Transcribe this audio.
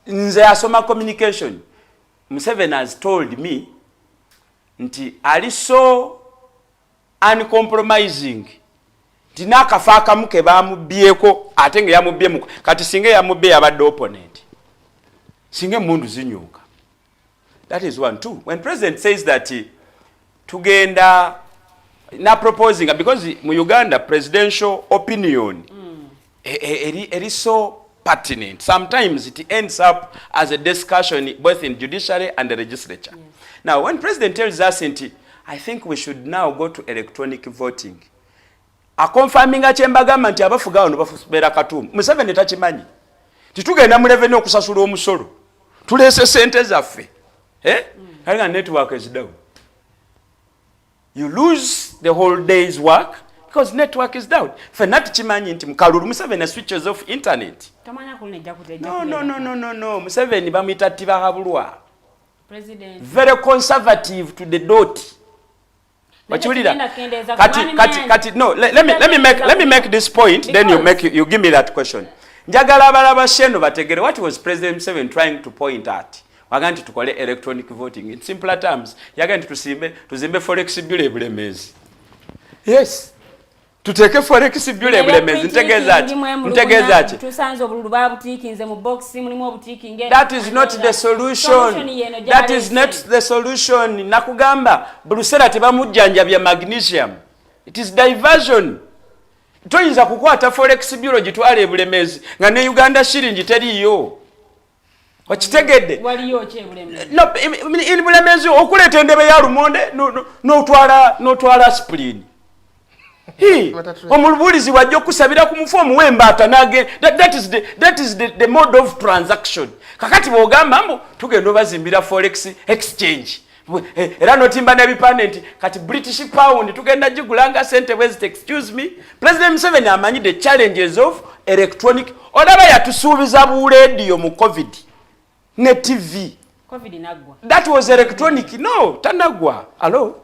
Nze asoma communication, Museveni has told me nti ali so uncompromising nti n'akafo akamu ke bamubbyeko, ate nga yamubbye, kati singa yamubbye yabadde opponent, singa emundu zinyuka. That is one. Two, when President says that tugenda na proposing, because mu Uganda presidential opinion eri so pertinent, sometimes it ends up as a discussion both in judiciary and the legislature. Now, when President tells us nti I think we should now go to electronic voting, aconfirminga kyembagamba nti abafuga wano babeera katuumu. Museveni takimanyi titugenda mu revenue okusasula omusolo, tuleese sente zaffe, eh? Nga network is down, you lose the whole day's work because network is down. Fenna tukimanyi nti mukalulu Museveni switches off internet. No, no, no, no, no, no. Museveni bamuyita Tibahabulwa, very conservative to the dot. Okiwulira? Kati no, let me make this point, then you give me that question. Njagala abalaba sheno bategere what was President Museveni trying to point at. Waga nti tukole electronic voting. In simpler terms, yaga nti tuzimbe forex bureau ebulemezi. Yes, tuteeke forex bureau ebulemezi. Ntegeeza ki? Ntegeeza ki? Tusanze obululu babutiikinze mu box, mulimu obutiikinge. That is not the solution. That is not the solution. Nakugamba bulusera tebamujjanjabya magnesium, it is diversion. Toyinza kukwata forex bureau gitwala ebulemezi nga ne Uganda shiringi teriiyo. Okitegedde? No, in Bulemezi okuleeta endebe ya lumonde n'otwala aspirin. Omubuulizi wajja okusabira ku mufu, omuwa embaata nage. That is the mode of transaction. Kakati bwogamba mbu tugenda obazimbira forex exchange, era notimba n'ebipande nti kati British pound tugenda gigulanga sente bweziti, excuse me, President Museveni amanyi the challenges of electronic. Olaba yatusuubiza buleediyo mu COVID ne TV. COVID naggwa. That was electronic. No, tanagwa. Alo,